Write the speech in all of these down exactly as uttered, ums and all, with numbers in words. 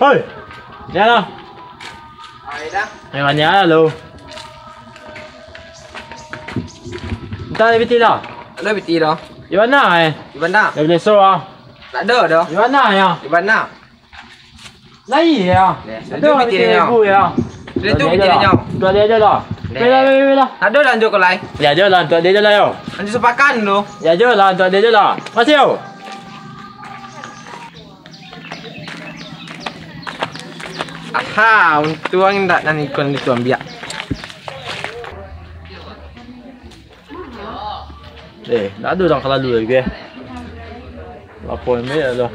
Hoi! Nia lah. Ai dah. Yang mana lo? Entah ada piti lah. Ada piti dah. Di mana eh? Di mana? Dah boleh so ah. Tak ada dah. Di mana ya? Di mana? Lai ya. Dah, ada piti nyo. Ibu ya. Sudah tu piti nyo. Tu ada aja lah. Dah. Bela, bela, bela. Ada lanjut ke lai? Ya aja lah, tu ada aja lah yo. Lanjut sepakan tu. Ya aja lah, tu ada aja lah. Masih yo. Aha, untuang indak nan ikon itu ambiak. Eh, ndak ado urang ka lalu lai, eh. Lapor ambiak lah.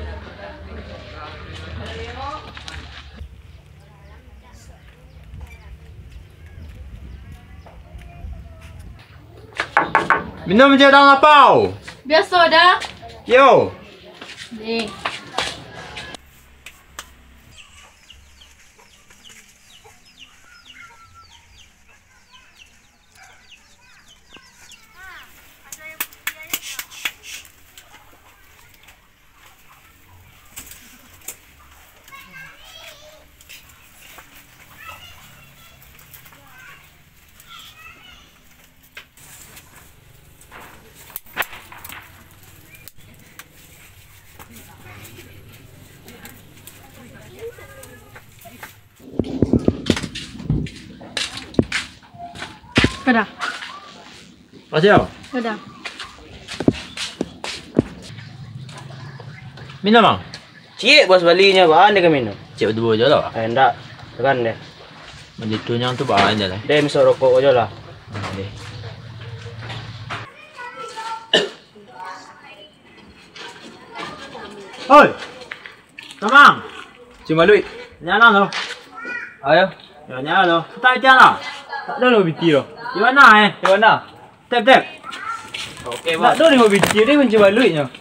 Minum je dah lapau. Biaso dah. Yo. Ni. Sudah. Makasih, Bang. Sudah. Minum, Bang. Ciek, bos, balinyo, baan dek ka minum. Ciek baduo jo lah. Eh, ndak. Tekan deh. Bali tu nyo tu baan je lah. Deh, misok rokok ajo lah. Hmm, deh. Oi! Tamang! Cin Baluik. Nyalang tu. Ayo. Yo, nyalang tu. Tak ada lah. Tak ada lo biti tu. Di mana eh? Di mana? Tep, tep. Oke, tak ada ni biti dia kunci baluiknyo.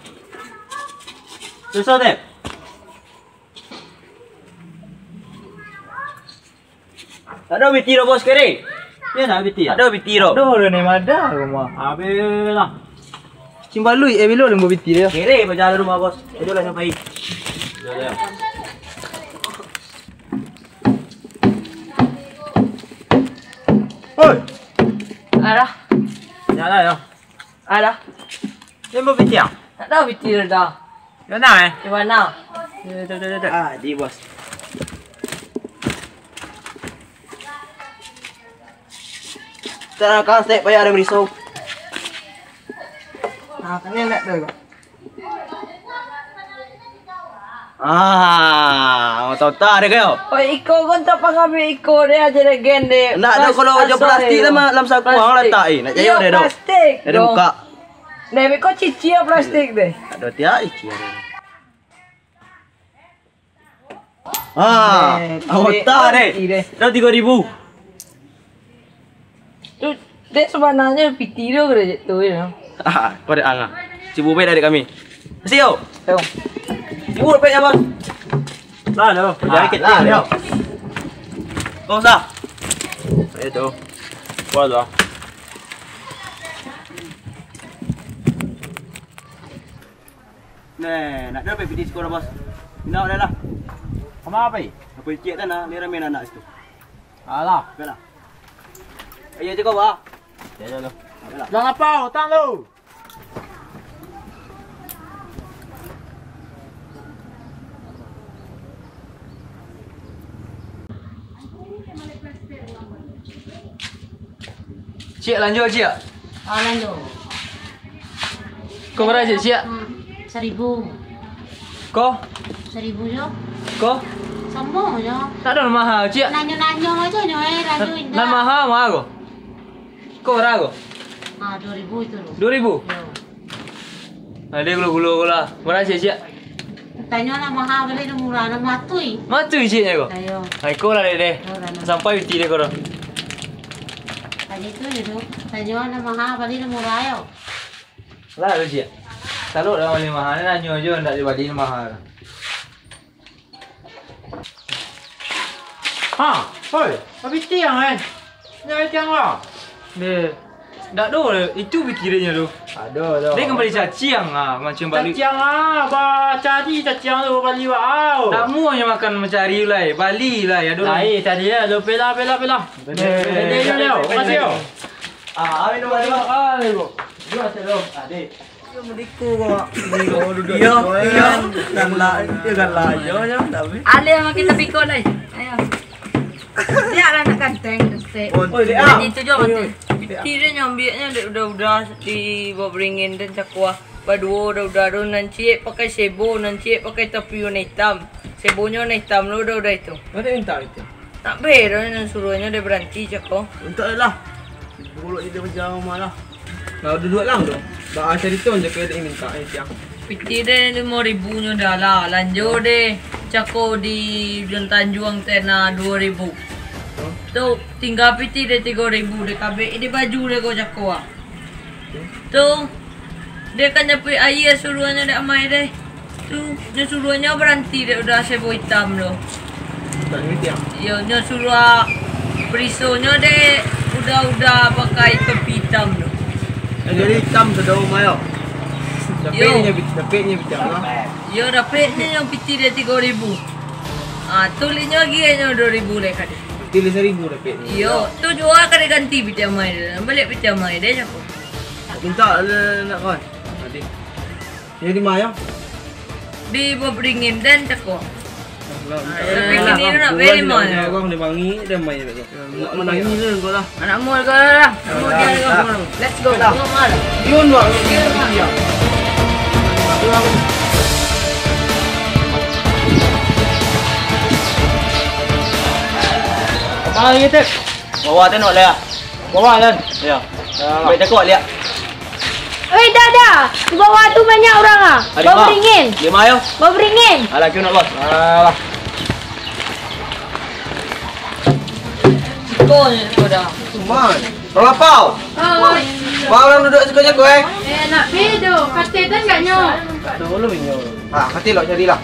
Susah, tep. Tak ado biti doh, bos, kere. Iyo, nak biti, tak ado biti doh. Doh, udah ni madah rumah. Habis lah. Cin Baluik, eh, bilo limbo biti dia. Kere, bajalan rumah, bos. Ayo lah, sampai. Oi. Alah. Jalan, yo. Alah. Limbo biti, ah? Tak ado biti dah. Di mana, eh? Di mana? Di, di, di, di, di. Ah, di, bos. Tak nak kasek payah ada meriso. Ah, kan enak tu. Ah, otak-otak ada kau. Oh, iko kan tak pangambil iko dia aja legen deh. Nak ada kalau macam plastik lah, dalam saku, ah, letak, eh. Nak jaya dia, dok. Plastik. Ada buka. Dek, ko cicil plastik deh. Ado tiak cicil. Ah, anggota deh. Dah tigo ribu. Tu, dek, sebenarnya piti tu kerja tu ya. Ah, kau dek angah. Cibu baik dari kami. Kasih yo. Yo. Cibu baik apa? Lah, dah. Lah, lah, dah. Kau sah. Itu. Kuat lah. Neh, nak dapat piti siko dah, bos. Indak dah lah. Kama apo? Apo ciek dah nak, ni ramai anak situ. Alah. Oke lah. Ayo, ciko, Pak. Ya, ya, lo. Oke lah. Jangan apa, utang lu. Ciek, lanjut, Ciek. Ah, lanjut. Ko bara, Ciek? Ciek? Hmm, saribu. Ko? Saribu jo. Ko? Samo jo. Tak ado nan maha, Ciek. Nanyo-nanyo aja nyo, eh, lanjut. Nan maha, maha ko? Ko bara ko? Ah, duo ribu itu tu. Duo ribu? Yo. Ado gulo-gulo ko lah. Bara ciek-ciek? Tanyo lah maha bali, lah murah, lah matui. Matui cieknyo ko? Ayo. Ai ko lah dek deh. Yo, lah, lah. Sampai piti deh ko doh. Tadi tu je tu. Tanyo lah maha bali, lah murah yo. Lah tu ciek. Kalau dah bali maha, nanyo jo ndak dibali maha. Ha, hoi, tapi tiang eh. Nyari tiang lah. Deh. Ndak ado, itu pikirannya tu. Ado, ado. Dia kembali caciang ah, macam balik. Caciang ah, ba cari caciang tu bali wak au. Namuah nyo makan mancari lai, bali lai, aduh. Lai, tadi ya, lo pela, pela, pela. Pela, pela, pela, pela, pela. Makasih yo. Ah, amin dulu, amin dulu. Ah, dulu. Dulu, amin dulu. Ah, dek. Yo, meliku kau. Yo, yo, galak, yo, galak, yo, yo, tapi. Alih makin lebih kau lai. Ayo. Dia lah nak ganteng, sek. Oh, dia. Jadi tu je, mati. Piti dia nyambiaknya dek udah-udah di bawah beringin dan cakua. Baduo udah-udah tu, nan ciek pakai sebo, nan ciek pakai topi warna hitam. Sebonyo warna hitam lo udah-udah itu. Ada minta itu. Tak bero nan suruahnyo dia beranti cako. Minta lah. Buruk dia macam malah. Lah duduak lang tu. Ba carito je ke dia minta eh siang. Piti dia limo ribu nyo dah lah. Lanjo deh cako di Ujung Tanjuang tena duo ribu. Tu tingga piti dia tigo ribu dia kabek di baju dia ko cako ah. Tu, dia kan nyapuik aia suruahnyo dek amai deh. Tu, nyo suruahnyo baranti dek udah sebo itam tu. Tak ngerti ah. Yo, nyo suruah perisonyo dek udah-udah pakai topi itam tu. Jadi itam sudah umai yo. Dapeknyo, dapeknyo bicara lah. Yo, dapeknyo yang piti dia tigo ribu. Ah, tulihnyo agiahnyo duo ribu leh kadi. Piti dia seribu dapeknyo. Yo, tu jua kadi ganti piti amai dia. Baliak piti amai dia cako. Minta le nak kawan. Tadi. Jadi mah yo. Di bawah beringin dan cako. Tapi kini nak beri mah. Orang dia mangi dia main tu. Nak menangi ni kau lah. Anak mall kau lah. Mall dia kau. Let's go. Yun wak. Yun wak. Apa lagi, Tek? Bawa tengok lah. Bawa, Lan. Ya. Baik cakap lihat. Oi, dah, dah. Di bawah tu banyak orang ah. Bau beringin. Di mana? Bau beringin. Alah, kau nak bos. Alah. Kau ni kau dah. Man. Lapau. Oh. Bang, orang duduk situ je, gue. Eh, nak pi tu. Katil kan agaknyo. Dulu inyo. Ah, katil lo carilah.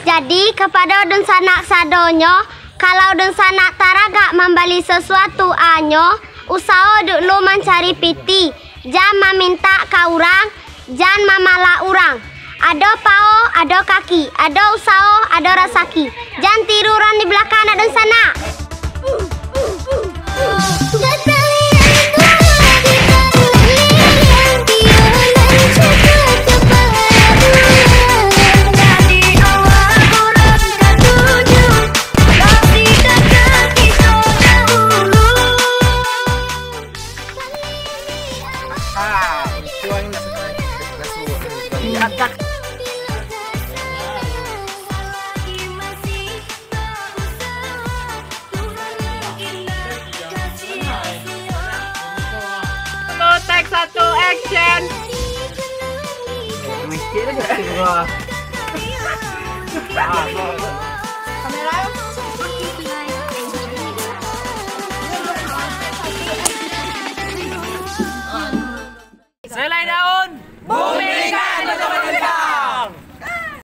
Jadi, kapado dunsanak sadonyo, kalau dunsanak taragak mambali sasuatu anyo, usaho dulu mancari piti, jan mamintak ka urang, jan mamalak urang. Ado pao, ado kaki, ado usaho, ado rasaki. Jan tiru urang di balakang, anak dunsanak. Ah, itu angin nak suka. Nak suruh. Diangkat. Satu, take satu, action. Kamera.